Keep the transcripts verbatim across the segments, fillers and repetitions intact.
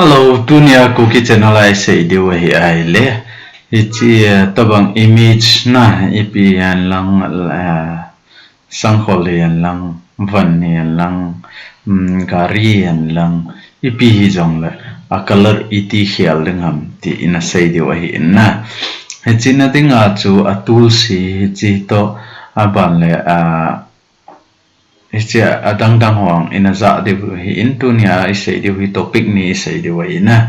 Hello, tunia Kuki channel a isei diu ahi ahile. Hiche, eh, tabang image na ipi hihen lang, eh, sangkhol hihen lang, van hihen lang, um, gari hihen lang, ipi hijongle, a color iti khel ding ham ti ina sei diu ahi in na. Hiche na dinga chu a tools hi, hiche toh, aban le, a, Hiche a dangdang ho ina ja diu ahi in, tunia isei diu hi topic ni isei diu ahi na.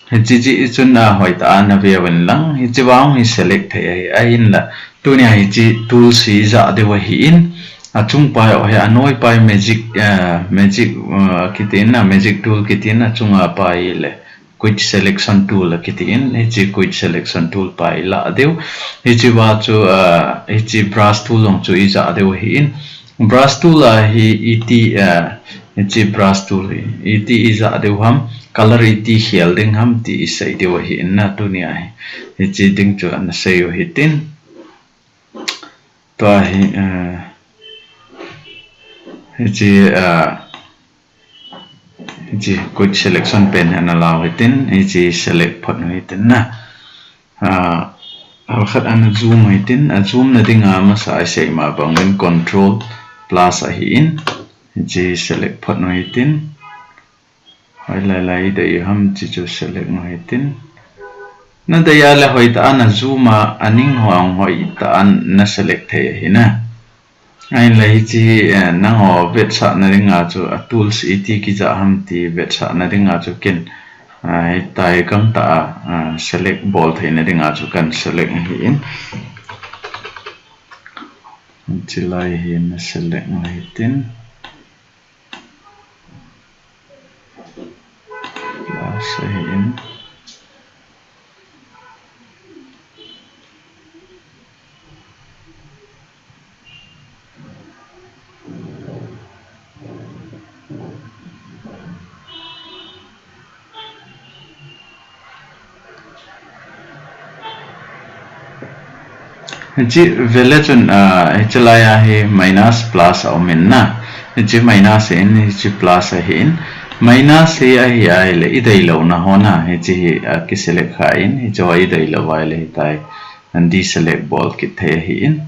Hiche chi i chun a hoitah a na ve uvin lang, hiche vang hi select thei ahi, ahinla. Tunia hiche tools hi ja diu ahi in, achung pai ho hi anoi pai magic, eh, magic, eh, kiti in na, magic tool kiti in achunga pai le. Quick Selection Tool akiti in, hiche Quick Selection Tool pa ila diu. Hiche va chu, ah, hiche brush tool jong chu ija diu ahi in. Brush tool a hi iti, ah, hiche brush tool hi iti ija diu ham, color iti khel ding ham ti isei diu ahi in na tunia hi. Hiche ding chu ana sei u hitin. Tua hi, ah, hiche, ah, Hiche Quick Selection pen hi ana lau hitin, hiche select phot u hitin na. Ah, halkhat ana zoom u hitin, a zoom na dinga masa a isei ma bang in control plus ahi in, hiche select phot u hitin. Hoilai lai idei u ham hiche chu select u hitin. Na dei a le hoitah a na zoom a, aning ho hoitah a na select thei ahi na. Ahinla hiche, eh, nangho vetsahna dinga chu a tools iti kija ham ti vetsahna dinga chu ken, ah, hitia gangtah a, ah, select bol theina dinga chu kan select ahi in. Hiche lai hi na select u hitin. Plus ahi in. Hiche vele chun, ah, hiche lai a hi minus plus a um in na. Hiche minus in, hiche plus ahi in. Minus hi ahi ahile, idei louna ho na. Hiche hi, ah, kiselect kha in, hiche ho idei lou ahile, hitia hi. An deselect bol kit thei ahi in.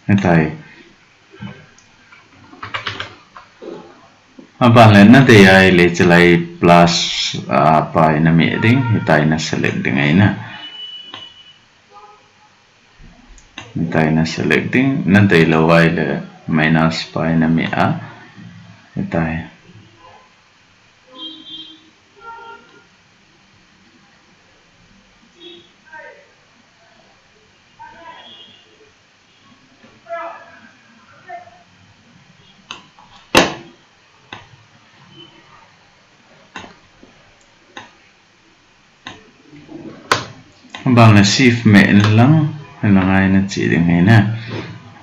Hitia hi. Aban le na dei ahile hiche lai plus, ah, pa ina meh ding, hitia ina select ding ahi na. Hitia ina select ding, na dei lou ahile minus pa ina meh a. Hitia hi. Aban le shift meh in lang, hilang a ina che ding ahi na.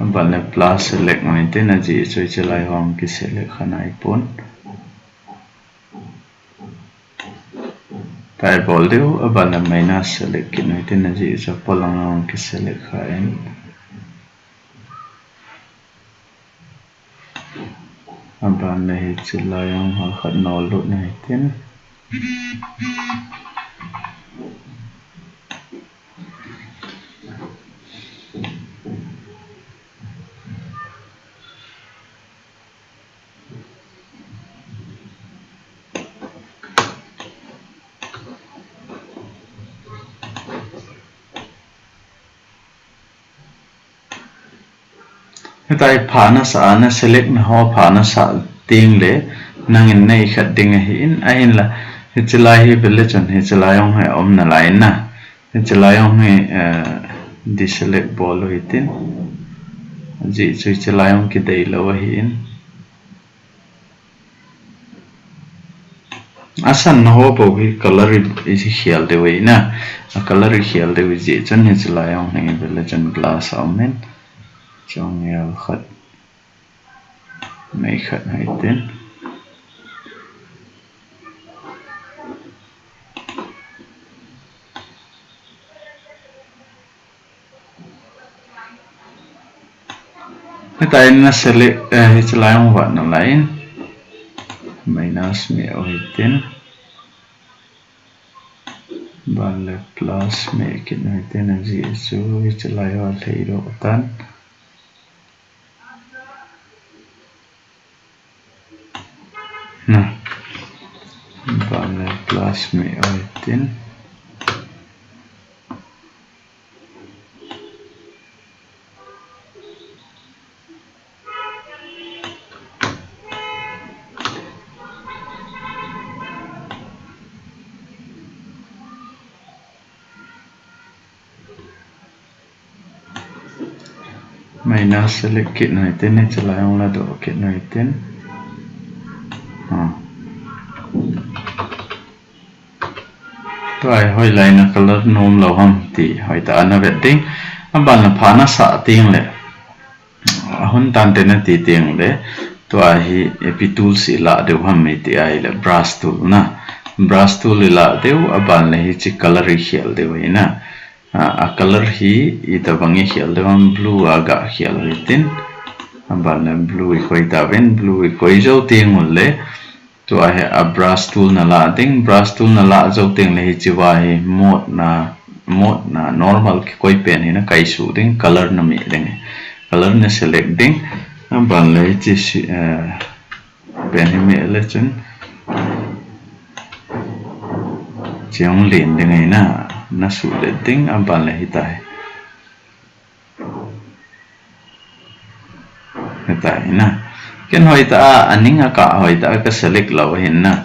Aban le plus select u hitin, ajeh chu hiche lai ho kiselect kha nai pon. Hitia bol diu, aban le minus select kit u hitin, ajeh chu polang a kiselect kha in. Aban le hiche lai jong halkhat nolut u hitin. Hitia hi pha nasah a, na select na ho pha nasah teng le, nangin na ikhat ding ahi in, ahinla, hiche lai hi vele chun, hiche lai jong hi aum nalai na. Hiche lai jong hi, eh, deselect bol u hitin. Ajeh chu hiche lai jong kidei lou ahi in. Asan na ho bou hi color i, i khel diu ahi na. A color i khel diu ahi jeh chun hiche lai jong hi vele chun glass a um in. Chong yel khat. Mei khat hitin. Hitia ina select, eh, hiche lai jong vat nalai in. Minus Plus me u hitin. Ban le plus me kit u hitin, ajeh chu hiche lai ho lhei doh tan. Na. Ban le plus me u hitin. Minus select kit u hitin, hiche lai hung ladoh kit u hitin. Ha. Tua hi hoilai na color nom lou ham ti hoitah a na vet ding. Aban le pha na sah teng le, ahung tan te na ti teng le, tua hi ipi tools ilah diu ham iti ahile brush tool na. Brush tool ilah diu, aban le hiche color ikhel diu ahi na. A, a color hi itobang ikhel diu ham, blue a ga khel u hitin. Aban le blue ikoi tauvin, blue ikoi jou teng ule, tua hi a brush tool na lah ding, brush tool na lah jou teng le hiche va hi mode na, mode na normal kikoi pen hi na kaisuh ding, color na meh ding. Color na select ding. Aban le hiche si, eh, pen hi meh le chun. Hiche hung len ding ahi na, na suhlet ding, aban le hitia hi. Hitia hi na. Ken hoitah a, aning a kah hoitah a ka select lou ahin na.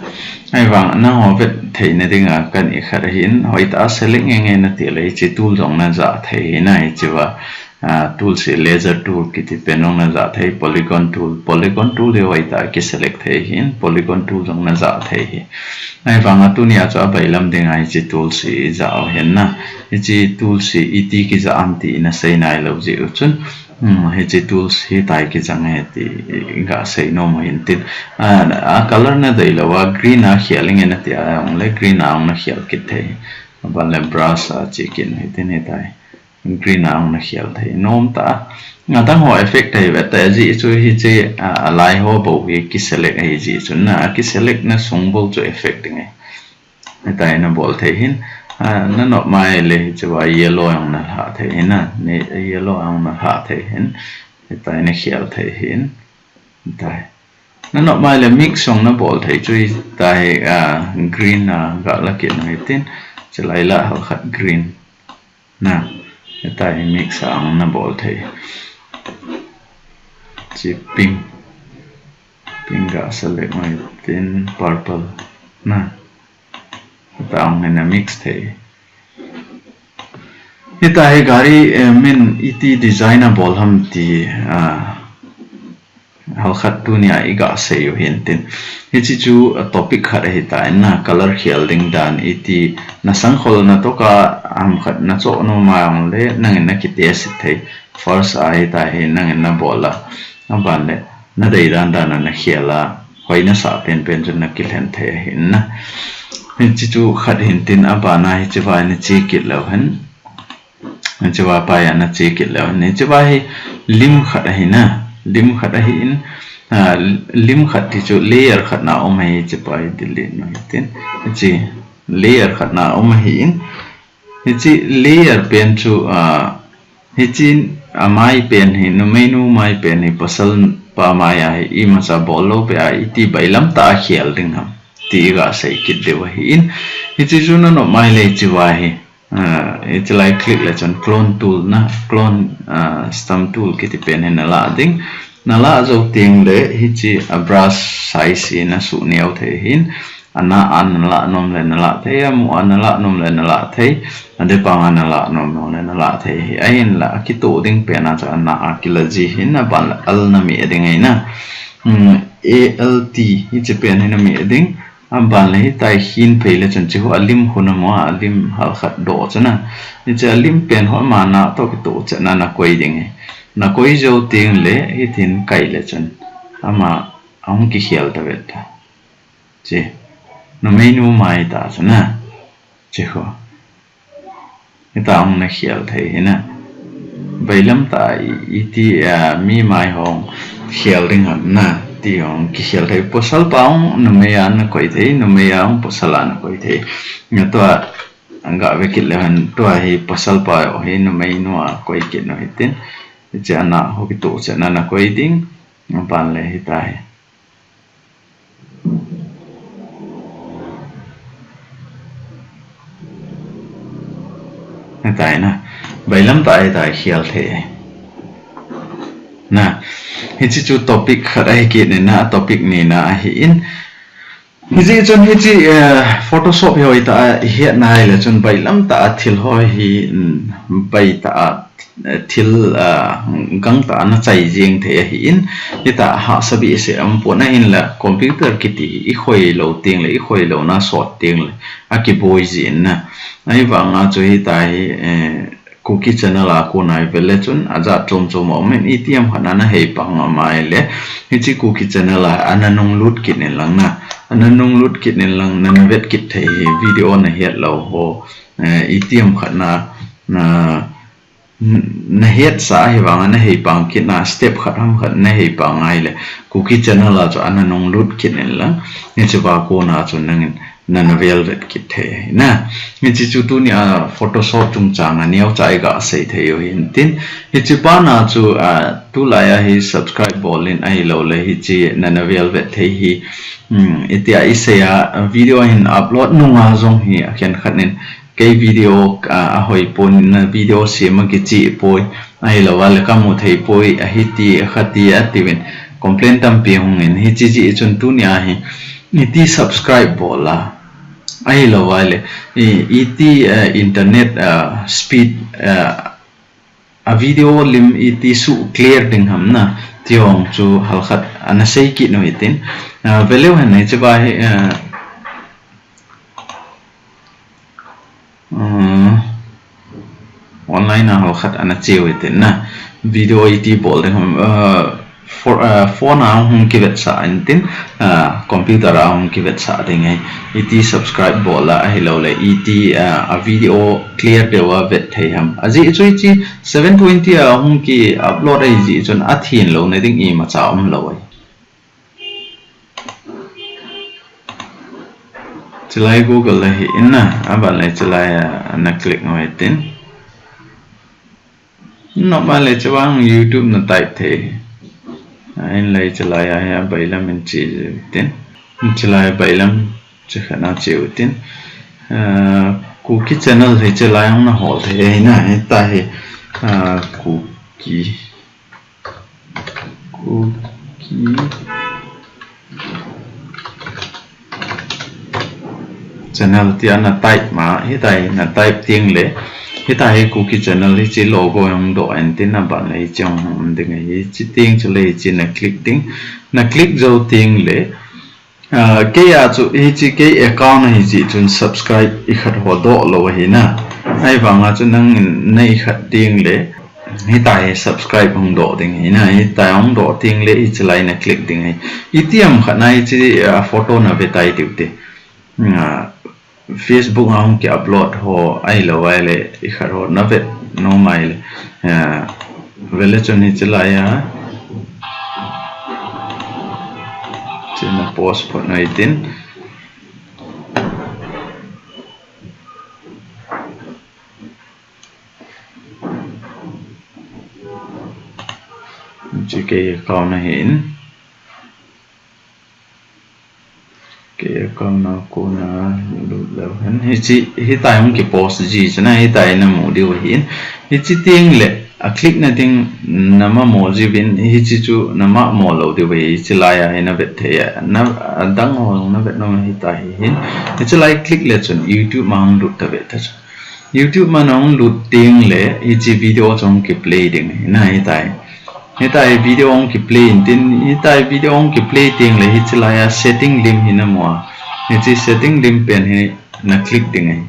Ahivang nangho vet theina dinga ka nei khat ahin, hoitah a select nge nge na ti le hiche tool jong na jah thei ahi na, hiche va, ah, tools hi lasso tool kiti pen jong na jah thei, polygon tool, polygon tool hi hoitah a ki select thei ahin, polygon tool jong na jah thei ahi. Ahivang a tunia chu abailam dinga hiche tools hi i jah u ahin na. Hiche tools hi iti kijah ham ti na sei nailou jeh u chun, hmm, hiche tools hitia hi kijang ahi ti i ga sei nom u hintin. A, a color na deilou a green a khel inge na ti a hung le green a hung na khel kit thei. Aban le brush a che kit u hitin hitia hi. Green a hung na khel thei. Nom tah a. Adang ho effect thei ve ta, ajeh chu hiche, a, alai ho bou hi ki select ahi jeh chun na, a ki select na sung bou chu effect ding ahi. Hitia hi na bol thei ahin, a, na nop mai le hiche va yellow a hung na lha thei ahi na, ni yellow a hung na lha thei ahin. Hitia hi na khel thei ahin. Hitia hi. Na nop mai le mix jong na bol thei chu hitia hi, a, green a ga la kit u hitin, hiche lai lah halkhat green. Na, hitia hi mix a hung na bol thei. Hiche pink. Pink ga select u hitin purple. Na. Hitia hung hi na mix thei. Hitia hi gari, eh, min iti design a bol ham ti, ah, halkhat tunia i ga sei u hintin. Hiche chu, ah, topic khat ahitai na, color khel ding dan iti na sangkhol na toh a ham khat na choh nom a hung le, nangin na ki test thei. First a hitia hi nangin na bol a. Aban le, na dei dan dan a na khel a. Hoi na sah pen pen chu na kilhen thei ahin na. Hiche chu khat hintin, aban a hiche va na che kit leu hen. Hiche va pai a na che kit leu hen. Hiche va hi lim khat ahi na. Lim khat ahin, a, lim khat ti chu layer khat na um ahi, hiche pa hi delete u hitin. Hiche layer khat na um ahin. Hiche layer pen chu, a, hiche a mai pen hi, numeinu mai pen hi, pasal pa mai a hi, imacha bol lou pen a, iti bailam tah a khel ding ham ti i ga sei kit diu ahin. Hiche chu na nop mai le hiche va hi, a, hiche lai click le chun clone tool na, clone, a, stamp tool kiti pen hi na lah ding. Na lah jou teng le hiche a brush size hi na suh neo thei ahin. Ana a na lah nom le na lah thei, amu a na lah nom le na lah thei, adeh pang a na lah nom nom le na lah thei ahi. Ahinla, a kitoh ding pen a chu ana a kilah ji ahin, aban le alt na meh ding ahi na. Hmm, A L T, hiche pen hi na meh ding, aban le hitia hi hin phei le chun hiche hu a lim khu na mu a, a lim halkhat doh chu na. Hiche a lim pen hu ama na toh kitoh chet na na koi ding ahi. Na koi jou teng le, hitin kai le chun. Ama, ahung kikhel ta vet ta. Hiche. Numeinu mai ta chu na. Hiche khu. Hitia hung na khel thei ahi na. Bailam tah a i, iti, a, mi mai hung khel ding ham na. Ti hung kikhel thei, pasal pa hung numei a na koi thei, numei a hung pasal a na koi thei. Nga tua, anga ve kit le han tua hi pasal pa hi numei nu a koi kit nu hitin. Hiche ana ho kitu che na na koi ding, nga pan le hitai. Hitai na, bailam ta hitai khial thei. Na, hiche chu topic khat ahi kit in na, topic ni na ahi in. Hiche chun hiche, eh, Photoshop hi hoi ta a, hi na hile chun bailam ta a thil ho hi, mm, bai ta a, eh, thil, ah, gang ta a na chai jing thei ahi in, hita ha sabi se am pon ahin la computer kiti hi i khoi lo ting le, i khoi lo na sot ting le, a kiboi jin na. Ahivanga chu hitai, eh, Kuki channel a kona i ve le chun, ajat chom chom a um in, itiham khat na na hei pang a mai le, hiche Kuki channel a, ana nung lut kit in lang na, ana nung lut kit in lang, na na vet kit thei hi, video na het lo ho, eh, itiham khat na, na, na het sa ahivanga na hei pang kit na, step khat ham khat na hei pang ai le, Kuki channel a chu ana nung lut kit in lang, hiche va kona chu nangin, na na velvet kit thei na. Hiche chu tuni a Photoshop chungchang a neo chai ga sei thei u hin tin. Hiche pa na chu, a, tulai a hi subscribe bol in ahi lo le hiche na na velvet thei hi. Hmm, itia i sei a video hin upload nung a jong hi a khen khat in kei video, a, a hoi pon na video sem a kichi poi. Ahi lo va le ka mu thei poi, ahi ti, a kha ti, a ti vin. Complain tampi hung in, hiche ji chun tuni a hi. Iti subscribe bol a. Ahi lo va le, i, iti, eh, internet, eh, speed, eh, a video lim iti su clear ding ham na. Ti hong chu hal khat ana sei kit nu hitin. Eh, veleu hen hiche va hi, eh, Uh, online a hal khat ana cheu hitin na. Video iti bol ding ham, uh, for, uh, phone a hung kivet sa in tin, uh, computer a hung kivet sa ding ahi. Iti subscribe bol a ahi lo le, iti, uh, a video clear deu a vet thei ham. Aji chu hiche seven twenty a hung ki upload ahi ji chun a thin lo na ding imacha um lo ahi. Chulai Google la hi in na, aban le chulai a na click ngoi tin. Normal le chuang YouTube na type thei. A in le chulai a hi a bailam in chi tin. Chulai bailam chi khat na chi u tin. Ah, Kuki channel hi chulai ang na hol thei na, hita hi, ah, Kuki Kuki channel tia na type ma, hitai na type ting le, hitai hi Kuki channel hiche logo hung doh in tin aban le hiche hung um ding ahi, hiche ting chule hiche na click ding, na click jou ting le, Ah, kei a chu, hiche kei account ahi ji chun subscribe i khat ho doh lo ahi na. Ahivanga chu nangin na i khat ting le, hitai hi subscribe hung doh ding ahi na, hitai hung doh ting le, hiche lai na click ding ahi. Itiham khat na hiche, ah, photo na ve tai tiu te. Ah, Facebook a hung ki upload ho ahi lo vai le, i khat ho na vet nom ai le. Eh, ve le chun hiche lai a. Hiche na post phot noi tin. Hiche kei account ahi in. Kei account a kona lut leu hen. Hiche, hitai hung ki post ji chun a, hitai na mu diu ahi in. Hiche ting le, a click na ding na mamo jiuvin, hiche chu na mamo lou diu ahi, hiche lai a hi na vet thei a. Na, adang ho na vet nom hitai hin. Hiche lai click le chun YouTube ma hung lut ta ve ta chu. YouTube ma na hung lut ting le, hiche video chu hung ki play ding ahi na hitai. Hitai video hung ki play in tin, hitai video hung ki play ting le, hiche lai a setting lim hi na mu a. Hiche setting lim pen hi na click ding ahi.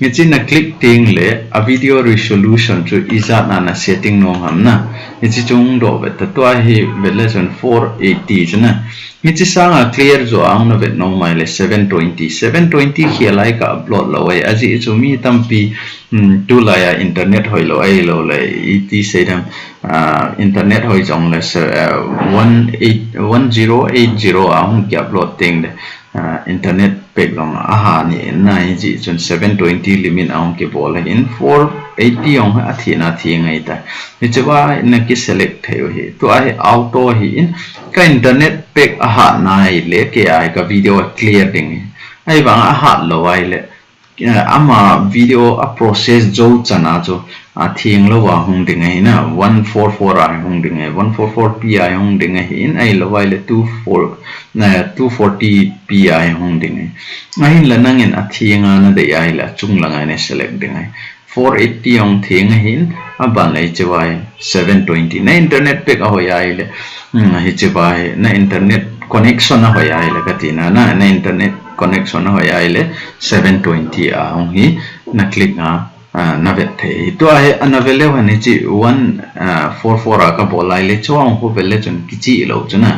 Hichi na click teng le a video resolution chu ijat na na setting nom ham na. Hichi chu hung doh ve ta, tua hi ve le chun four eighty chu na. Hichi sanga clear jo a hung na vet nom mai le seven twenty. Seven twenty khel a ka upload lou ahi. Ajeh chu mi tampi, um, tulai a internet hoi lou ahi lou le iti sei dam, ah, internet hoi jong le se, ah, one eight, one zero eight zero a hung ki upload teng le, ah, internet pack jong a ha ni na, hijeh chun seven twenty limit a hung kibol ahin four eighty jong a thina thi ngai ta. Hichi va na ki select thei u hi. Tua hi auto hi in ka internet pack a ha nai le kei a ka video a clear ding hi. Ahivang a hat lou ai le, eh, ama video a process jou chan a chu a theng lou a hung ding ahi na, one four four a hung ding ahi, one four four P a hung ding ahi in, ahilou ai le two four, eh, two forty P a hung ding ahi. Ahin la nangin a theng a na dei ai le a chung lang a na select ding ahi. Four eighty hung theng ahin, a ban le hichi va hi seven twenty. Na internet pack a hoi ai le, hmm, hichi va hi na internet connection a hoi ai le ka ti na, na, na internet connection a hoi ai le seven twenty a hung hi na click a, ah, na vet thei. Tua hi a na ve leu han hichi one, ah, four four a ka bol ai le chu hung khu ve le chun kichi lou chu na.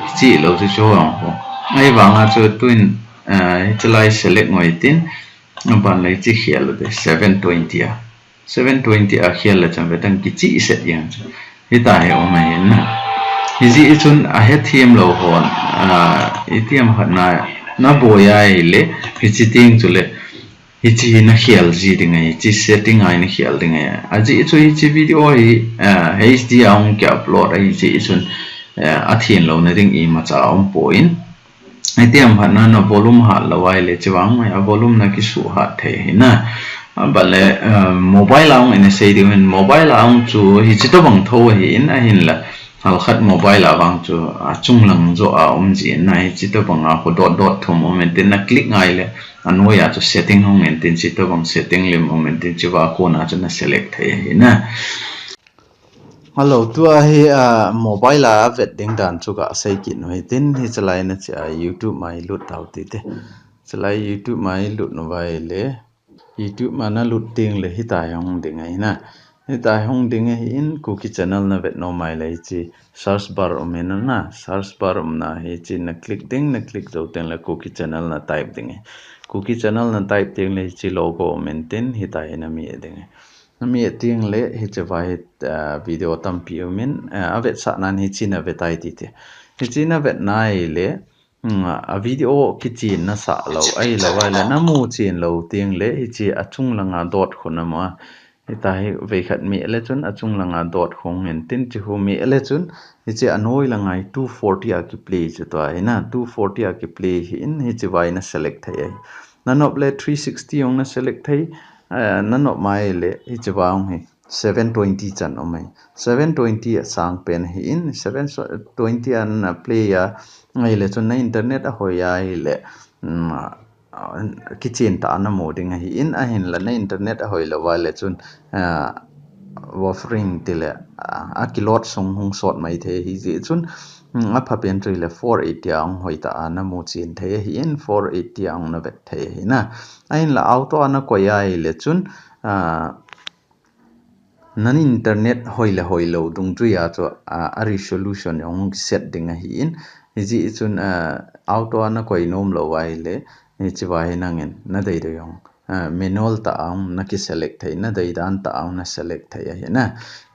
Kichi lou chu chu hung khu. Ahivang a chu tuin, ah, hichi lai select ngoi tin, a ban le hichi khel u te seven twenty a. Seven twenty a khel le chun ve tang kichi set yang chu. Hita hi um ahin na. Hijeh chun a hethem lou hon, ah, iti ham khat na, na boi ai le, hichi teng chu le, hichi hi na khel ji ding ahi, hichi setting a hi na khel ding ahi. Ajeh chu hichi video hi, ah, H D a hung ki upload ahi jeh chun, ah, a theng lou na ding imacha um poi. Iti ham khat na na volume hat lou ai le hichi vang mai a volume na kisu hat thei hi na. A ban le, ah, mobile a hung i na sei diu hin mobile a hung chu hichi to bang tho ahi in ahin la. Hal khat mobile a vang chu a chung lang jo a um ji in na hichi to bang a khu dot dot thum um in tin na click ngai le a noi a chu setting hung in tin hichi to bang setting lim um in tin hichi va kon a chu na select thei ahi na. Hello, tua hi, ah, mobile a vet ding dan chu ka sei kit u hitin, hichi lai na chi a YouTube ma i lut tau ti te. Hichi lai YouTube ma i lut u vai le, YouTube ma na lut teng le hita hi hung ding ahi na. Hita hi hung ding ahi in, Kuki channel na vet nom mai le hichi search bar um in na, search bar um na hichi na click ding, na click jou teng le Kuki channel na type ding ahi. Kuki channel na type teng le hichi logo um in tin, hita hi na mi ding ahi. Na mi teng le hichi va hi, ah, video tampi um in, ah, a vetsah nan hichi na vet ai ti te. Hichi na vet nai le, hmm, a video kichen na sah lou, ahilou ai le na mu chen lou teng le hichi a chung lang a dot khu na ma. Hita hi vei khat mi le chun a chung lang a dot khu hung in tin hichi khu mi le chun hichi a noi lang a hi two forty a ki play chu tua hi na, two forty a ki play hi in hichi va hi na select thei ahi. Na nop le three sixty hung na select thei, ah, na nop mai le hichi va hung hi. Seven twenty chan um ahi. Seven twenty a sang pen ahi in, seven twenty a na play a, ahile chun na internet a hoi a ahile, um, ah, kichen tah a na mu ding ahi in, ahinla na internet a hoi lou a le chun, ah, buffering ti le, ah, a ki load sung hung sot mai thei ahi jeh chun, um, a pha pen chu le four eighty a hung hoi tah a na mu chen thei ahi in, four eighty a hung na vet thei ahi na. Ahinla auto a na koi a ahile chun, ah, nan internet hoi le hoi lou dungjuia chu, ah, a resolution jong hung set ding ahi in, hijeh chun, ah, auto a na koi nom lou a ahile, hichi va hi nangin na dei dei jong, ah, manual tah a hung na ki select thei, na dei dan tah a hung na select thei ahi na.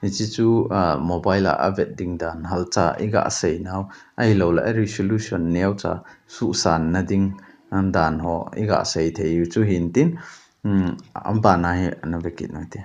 Hichi chu, ah, mobile a a vet ding dan halcha i ga sei nau, ahilou le a resolution neocha suhsan na ding dan ho i ga sei thei u chu hin tin, um, a ban a hi na ve kit u te.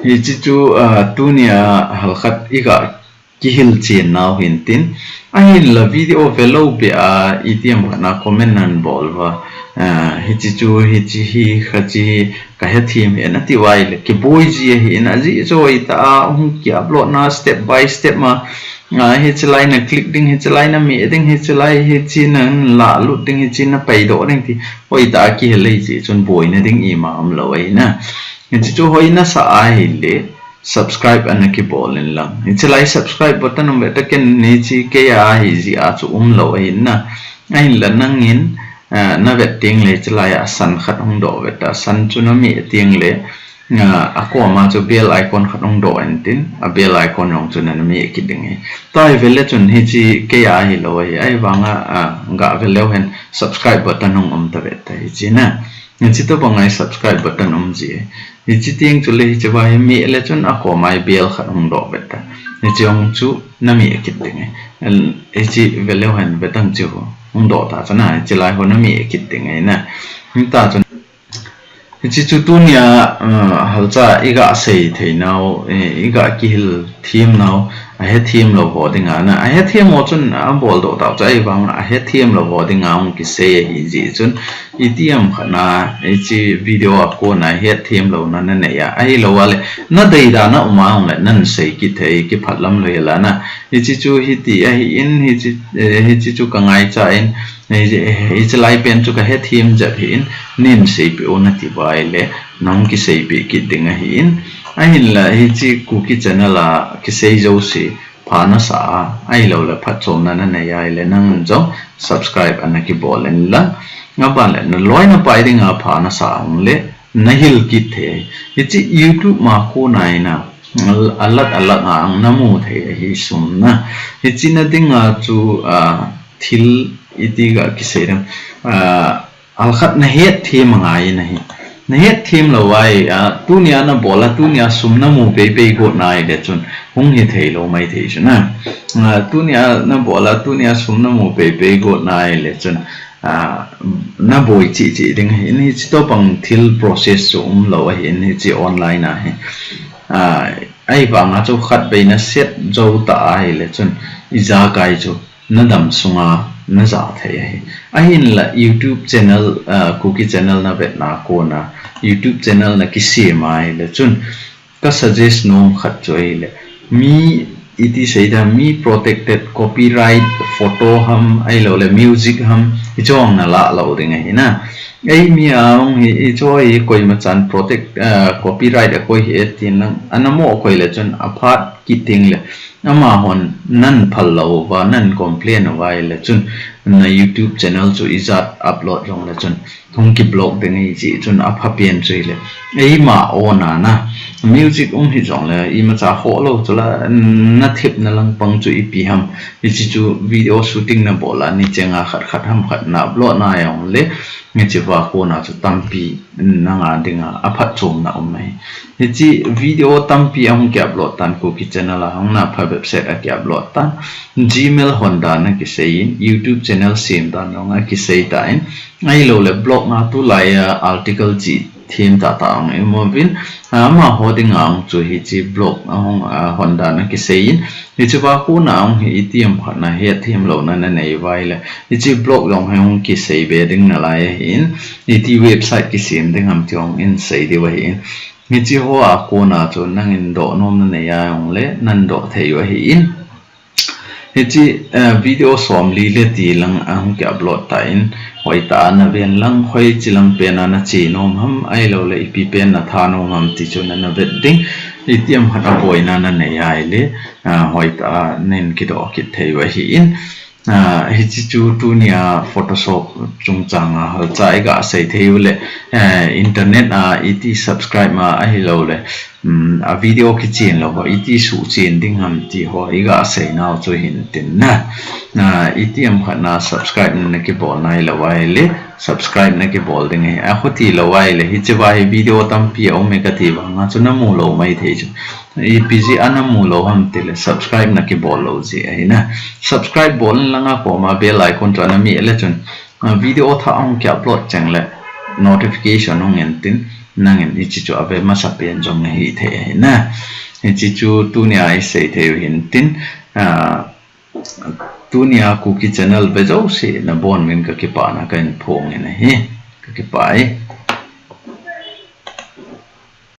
Hichi chu, ah, tunia halkhat i ga kihil chen nau hin tin. Ahinla video ve lou beh a, itiham khat na comment nan bol uva. Ah, hichi chu, hichi hi, khachi hi, ka hethem hi, na ti uva ahile, kiboi ji ahi in, ajeh chu hoi tah a, hung ki upload na step by step ma, ah, hichi lai na click ding, hichi lai na meh ding, hichi lai, hichi na la lut ding, hichi na paidoh ding ti, hoi tah a kihil ahi jeh chun boina ding ima um lou ahi na. Hichi chu hoi na sa ahile, subscribe ana kibol in lang. Hichi lai subscribe button um ve ta ken hichi kei a ahi jeh a chu um lou ahi na. Ahinla nangin, ah, na vet teng le, hiche lai a san khat hung doh vet ta, san chu na meh teng le, ah, a koma chu bell icon khat hung doh in tin, a bell icon jong chu na, na meh kit ding ahi. Tua hi vet le chun hiche kei a hilou ahi, ahivanga, ah, ga vet leu hen subscribe button hung um ta vet ta hiche na. Hiche tobang a hi subscribe button um ji. Hiche teng chule hiche va hi meh le chun a koma hi bell khat hung doh vet ta. Hiche jong chu na meh kit ding ahi. Hiche vet leu hen vet tang chu hung doh ta chu na. Hiche lai ho na meh kit ding ahi na. Hita chu. Hiche chu tunia, uh, halcha i ga sei thei nau, eh, i ga kihil them nau, a hethem lou ho dinga na. A hethem ho chun a bol doh tau chu ahivang a hethem lou ho dinga hung kisei ahi jeh chun, itiham khat na, hiche video a kona hethem louna na nei a, ahilou a le, na dei dan a um a hung le, nan sei kit thei, kiphat lam lou hi la na. Hiche chu hiti ahi in, hiche, eh, hiche chu ka ngaicha in, Hiche, hiche lai pen chu ka hethem jep ahi in, nin seipeh o nati uva ahile, nahung kiseipeh kit ding ahi in. Ahinla, hiche Kuki channel a kisei jouse, pha nasa a, ahilou le phatchomna na nei ahile, nang jong subscribe ana kibol in lang. Aban le, na loi na pai dinga pha nasa a hung le, na hil kit thei. Hiche YouTube ma kona in a, alat alat a ang na mu thei ahi sum na. Hiche na dinga chu, ah, thil iti ga kisei dem. Ah, alkhat na hetthem angai in ahi. Na hetthem lou a, ah, tunia na bol a, tunia sum na mu peipei got na ahile chun hung hithei lou maithei chu na. Ah, tunia na bol a, tunia sum na mu peipei got na ahile chun, ah, na boi cheh cheh ding ahi in, hiche tobang thil process chu um lou ahi in, hiche online a hi. Ah, ahivanga chu khatvei na set jou ta ahile chun ijakai chu na dam sunga na ja thei ahi. Ahinla YouTube channel, ah, Kuki channel na vetna kona YouTube channel na kisem ahile chun ka suggest nom khat chu ahile, mi iti sei da, mi protected copyright photo ham, ahilou le music ham, hiche jong na la lou ding ahi na. Eimi a hung hi, hiche hi koima chan protect, ah, copyright a koi hi e tin lang, ana mo koi le chun aphat kit ding le, amahon nan phal lou uva, nan complain uva ahile chun na YouTube channel chu ijat upload jong le chun hung kiblock ding ahi jeh chun apha pen chu hile. Eima ona na. Music um hijong le, imacha ho lou chu la, na thepna lang pang chu ipi ham. Hiche chu video shooting na bol a, ni chenga khat khat ham khat na upload na jong le, hiche va kona chu tampi nanga dinga aphatchomna um ahi. Hiche video tampi ahung ki upload tan Kuki channel a hung na pha website a ki upload tan. Gmail hon dan a kisei in, YouTube channel sem dan jong a kisei ta in, ahilou le blog a tulai a article chi them tah tah ang imu vin, amaho dinga ang chu hiche blog ahung, ah, hon dan a kisei in, hiche va kona ang hi itiham khat na hetthem louna na nei uva ahile, hiche blog jong hi hung kisei be ding nalai ahi in, iti website kisem ding ham ti jong in sei diu ahi in, hiche ho a kona chu nangin doh nom na nei a jong le, nan doh thei u ahi in. Hiche, eh, video somli le ti lang ahung ki upload ta in, hoitah a na ven lang, hoiche lang pen a na che nom ham, ahilou le ipi pen na tha nom ham ti chu na, na vet ding, itiham khat a boina na nei ahile, ah, hoitah a nin kidoh kit thei u ahi in, ah, hiche chu tunia Photoshop chungchang a halcha i ga sei thei u le, eh, internet a iti subscribe ma ahilou le, um, a video kichen lou ho, iti suhchen ding ham ti ho, i ga sei nau chu hin tin na. Na, itiham khat na subscribe na kibol nai lou ahile, subscribe na kibol ding ahi. Achuti lou ahile, hiche va hi video tampi a um e kati vanga chu na mu lou maithei chu. Ipi jeh a na mu lou ham tile, subscribe na kibol lou jeh ahi na. Subscribe bol in lang a koma bell icon chu ana meh le chun, ah, video thah hung ki upload cheng le notification hung en tin, nangin hiche chu ave masa pen jong na hi thei ahi na. Hiche chu tunia i sei thei u hin tin, ah, tunia Kuki channel ve jouse na bon uvin ka kipana ka in phong in ahi. Ka kipah e.